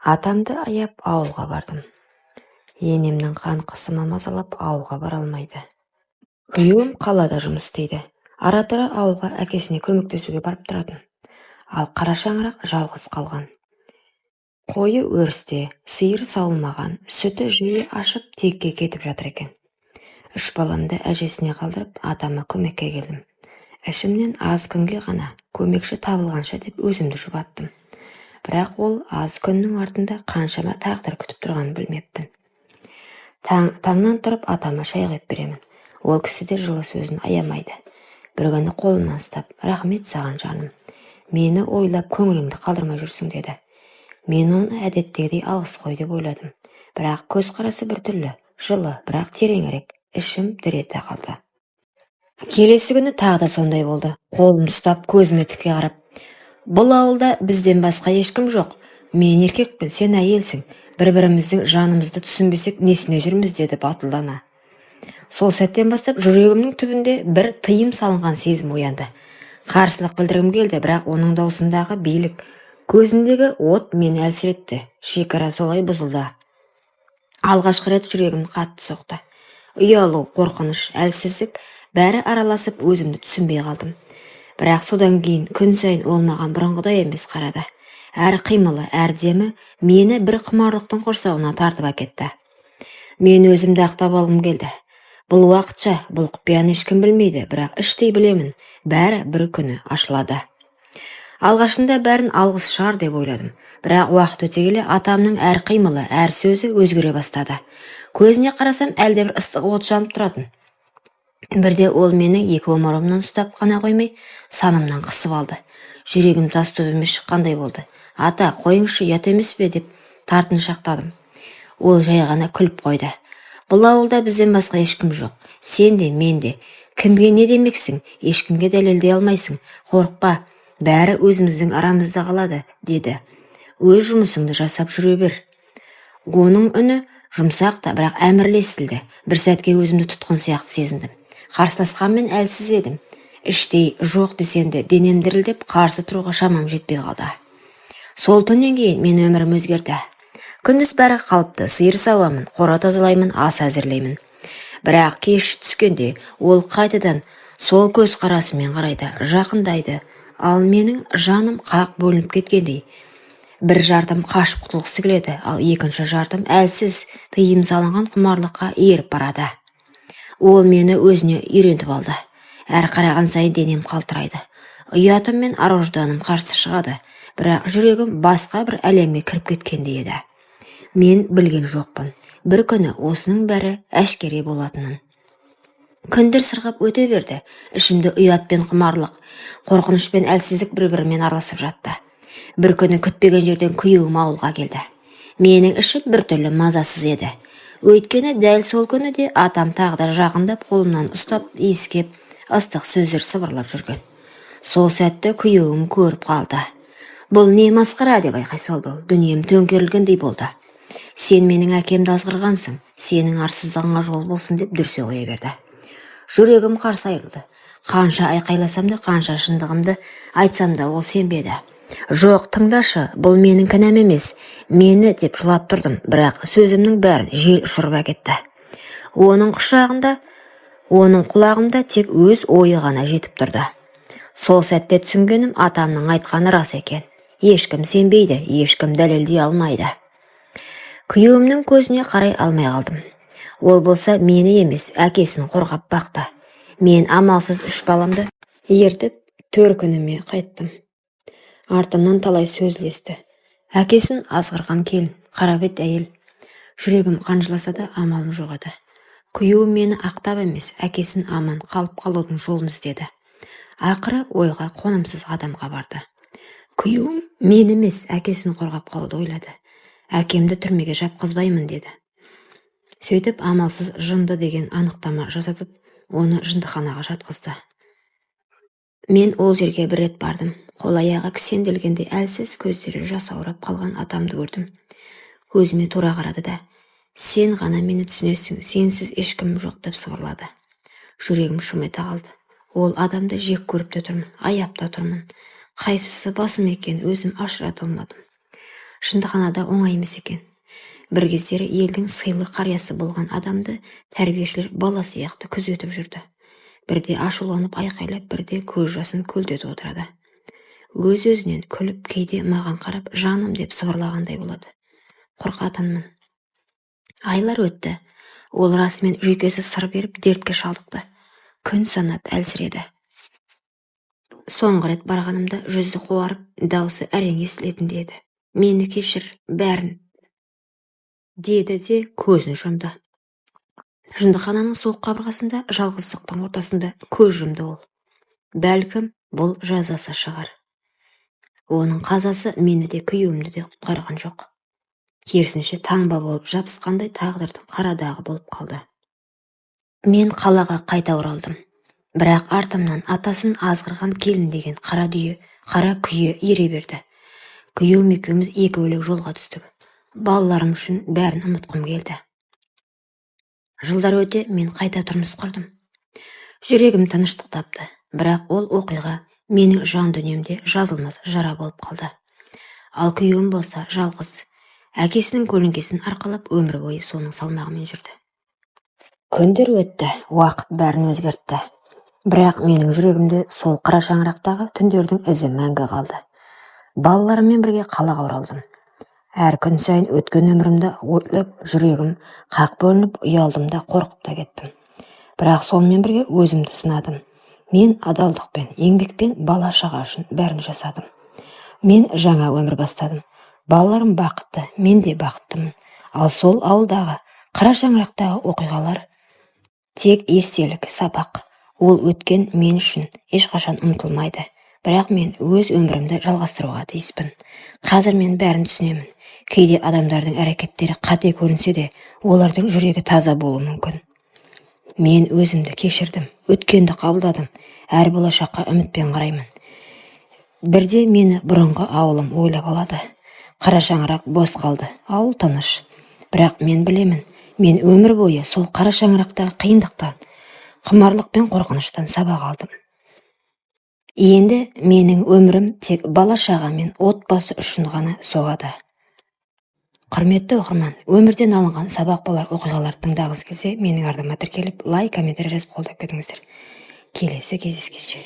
Атамды аяп ауылға бардым. Енемнің қан қысымы мазалап, ауылға бара алмайды. Күйеуім қалада жұмыс істейді. Ара-тұра ауылға әкесіне көмектесуге барып тұратын. Ал қара шаңырақ жалғыз қалған. Қойы өрісте, сиыры сауылмаған, сүті жиі ашып, текке кетіп жатыр екен. Үш баламды әжесіне қалдырып, атама көмекке келдім. Ішімнен аз күнге ғана, көмекші табылғанша деп өзімді жұбаттым. Бірақ ол аз күннің артында қаншама тағдыр күтіп тұрғанын білмеппін. Таңнан тұрып атама шай құйып беремін. Ол кісі де жылы сөзін аямайды. Бір күні қолымнан ұстап: «Рахмет саған, жаным. Мені ойлап, көңілімді қалдырмай жүрсің», – деді. Мен оны әдеттегідей алғыс қой деп ойладым. Бірақ көзқарасы біртүрлі, жылы, бірақ тереңірек. Ішім дір ете қалды. Келесі күні тағы да сондай болды. Қолымды ұстап, көзіме тіке қарап: «Бұл ауылда бізден басқа ешкім жоқ. Мен еркекпін, сен әйелсің. Бір-біріміздің жанымызды түсінбесек, несіне жүрміз?» – деді батылдана. Сол сәттен бастап жүрегімнің түбінде бір тыйым салынған сезім оянды. Қарсылық білдіргім келді, бірақ оның даусындағы билік, көзіндегі от мені әлсіретті. Шекара солай бұзылды. Алғашқы рет жүрегім қатты соқты. Ұялу, қорқыныш, әлсіздік бәрі араласып, өзімді түсінбей қалдым. Бірақ содан кейін күн сайын ол маған бұрынғыдай емес қарады. Әр қимылы, әр демі мені бір құмарлықтың құрсауына тартып әкетті. Мен өзімді ақтап алғым келді. Бұл уақытша, бұл құпияны ешкім білмейді, бірақ іштей білемін, бәрі бір күні ашылады. Алғашында бәрін алғыс шығар деп ойладым. Бірақ уақыт өте келе атамның әр қимылы, әр сөзі өзгере бастады. Көзіне қарасам, әлдебір ыстық от жанып тұратын. Бірде ол мені екі омырауымнан ұстап қана қоймай, санымнан қысып алды. Жүрегім тас төбеме шыққандай болды. «Ата, қойыңызшы, ұят емес пе?» – деп тартыншақтадым. Ол жай ғана күліп қойды. «Бұл ауылда бізден басқа ешкім жоқ. Сен де, мен де. Кімге не демексің, ешкімге дәлелдей алмайсың. Қорықпа, бәрі өзіміздің арамызда қалады», – деді. «Өз жұмысыңды жасап жүре бер». Оның үні жұмсақ та, бірақ әмірлі естілді. Бір сәтке өзімді тұтқын сияқты сезіндім. Қарсыласқанмен әлсіз едім. Іштей жоқ десем де, денем дірілдеп, қарсы тұруға шамам жетпей қалды. Сол түннен кейін мен өмірім өзгерді. Күндіз бәрі қалыпты: сиыр сауамын, қора тазалаймын, ас әзірлеймін. Бірақ кеш түскенде ол қайтадан сол көз қарасымен қарайды, жақындайды. Ал менің жаным қақ бөлініп кеткендей. Бір жартым қашып құтылғысы келеді, ал екінші жартым әлсіз, тыйым салынған құмарлыққа еріп барады. Ол мені өзіне үйреніп алды. Әр қараған сайын денем қалтырайды. Ұятым мен ар-ожданым қарсы шығады, бірақ жүрегім басқа бір әлемге кіріп кеткендей еді. Мен білген жоқпын, бір күні осының бәрі әшкере болатынын. Күндер сырғып өте берді. Ішімде ұят пен құмарлық, қорқыныш пен әлсіздік бір-бірімен араласып жатты. Бір күні күтпеген жерден күйеуім ауылға келді. Менің ішім біртүрлі мазасыз еді. Өйткені дәл сол күні де атам тағы да жақындап, қолымнан ұстап, иіскеп, ыстық сөздер сыбырлап жүрген. Сол сәтті күйеуім көріп қалды. «Бұл не масқара?» – деп айқай салды ол. Дүнием төңкерілгендей болды. «Сен менің әкемді азғырғансың, сенің арсыздығыңа жол болсын», – деп дүрсе қоя берді. Жүрегім қарсы айырылды. Қанша айқайласам да, қанша шындығымды айтсам да, ол сенбеді. «Жоқ, тыңдашы, бұл менің кінәм емес, мені», – деп жылап тұрдым, бірақ сөзімнің бәрін жел ұшырып әкетті. Оның құшағында, оның құлағында тек өз ойы ғана жетіп тұрды. Сол сәтте түсінгенім: атамның айтқаны рас екен. Ешкім сенбейді, ешкім дәлелдей алмайды. Күйеуімнің көзіне қарай алмай қалдым. Ол болса мені емес, әкесін қорғап бақты. Мен амалсыз үш баламды ертіп, төркініме қайттым. Артымнан талай сөз ілесті: әкесін азғырған келін, қарабет әйел. Жүрегім қан жыласа да, амалым жоқ еді. Күйеуім мені ақтап емес, әкесін аман қалып қалудың жолын іздеді. Ақыры ойға қонымсыз қадамға барды. Күйеуім мен емес, әкесін қорғап қалуды ойлады. «Әкемді түрмеге жапқызбаймын», – деді. Сөйтіп амалсыз жынды деген анықтама жасатып, оны жындыханаға жатқызды. Мен ол жерге бір рет бардым. Қол аяғы кісенделгендей әлсіз, көздері жасаурап қалған атамды көрдім. Көзіме тура қарады да: «Сен ғана мені түсінесің, сенсіз ешкімім жоқ», – деп сыбырлады. Жүрегім шым ете қалды. Ол адамды жек көріп те тұрмын, аяп та тұрмын. Қайсысы басым екенін өзім ажырата алмадым. Жындыханада оңай емес екен. Бір кездері елдің сыйлы қариясы болған адамды тәрбиешілер бала сияқты күзетіп жүрді. Бірде ашуланып айқайлап, бірде көз жасын көлдетіп отырады. Өз-өзінен күліп, кейде маған қарап, жаным деп сыбырлағандай болады. Қорқатынмын. Айлар өтті. Ол расымен жүйкесі сыр беріп, дертке шалдықты. Күн санап әлсіреді. Соңғы рет барғанымда жүзі қуарып, даусы әрең естілетіндей еді. Мені кешір, бәрін, деді де көзін жұмды. Жындыхананың суық қабырғасында, жалғыздықтың ортасында көз жұмды ол. Бәлкім, бұл жазасы шығар. Оның қазасы мені де, күйеуімді де құтқарған жоқ. Керісінше, таңба болып жабысқандай тағдырдың қара дағы болып қалды. Мен қалаға қайта оралдым. Бірақ артымнан атасын азғырған келін деген қара дүйе, қара күйе ере берді. Күйеуім екеуміз екі бөлек жолға түстік. Балаларым үшін бәрін ұмытқым келді. Жылдар өте мен қайта тұрмыс құрдым. Жүрегім тыныштық тапты, бірақ ол оқиға менің жан дүниемде жазылмас жара болып қалды. Ал күйеуім болса жалғыз, әкесінің көлеңкесін арқалап, өмір бойы соның салмағымен жүрді. Күндер өтті, уақыт бәрін өзгертті. Бірақ менің жүрегімде сол қара шаңырақтағы түндердің ізі мәңгі қалды. Балаларыммен бірге қалаға оралдым. Әр күн сайын өткен өмірімді ойлап, жүрегім қақ бөлініп, ұялдым да, қорқып та кеттім. Бірақ сонымен бірге өзімді сынадым. Мен адалдықпен, еңбекпен бала шаға үшін бәрін жасадым. Мен жаңа өмір бастадым. Балаларым бақытты, мен де бақыттымын. Ал сол ауылдағы, қара шаңырақтағы оқиғалар тек естелік, сабақ. Ол өткен мен үшін ешқашан ұмытылмайды. Бірақ мен өз өмірімді жалғастыруға тиіспін. Қазір мен бәрін түсінемін. Кейде адамдардың әрекеттері қате көрінсе де, олардың жүрегі таза болуы мүмкін. Мен өзімді кешірдім, өткенді қабылдадым, әр болашаққа үмітпен қараймын. Бірде мені бұрынғы ауылым ойлап алады. Қара шаңырақ бос қалды, ауыл тыныш. Бірақ мен білемін, мен өмір бойы сол қара шаңырақтағы қиындықтан, құмарлық пен қорқыныштан сабақ алдым. Енді менің өмірім тек бала шаға мен отбасы үшін ғана соғады. Құрметті оқырман, өмірден алынған сабақ болар оқиғаларды тыңдағыңыз келсе, менің арнама тіркеліп, лайк, комментарий жазып, қолдап кетіңіздер. Келесі кездескенше.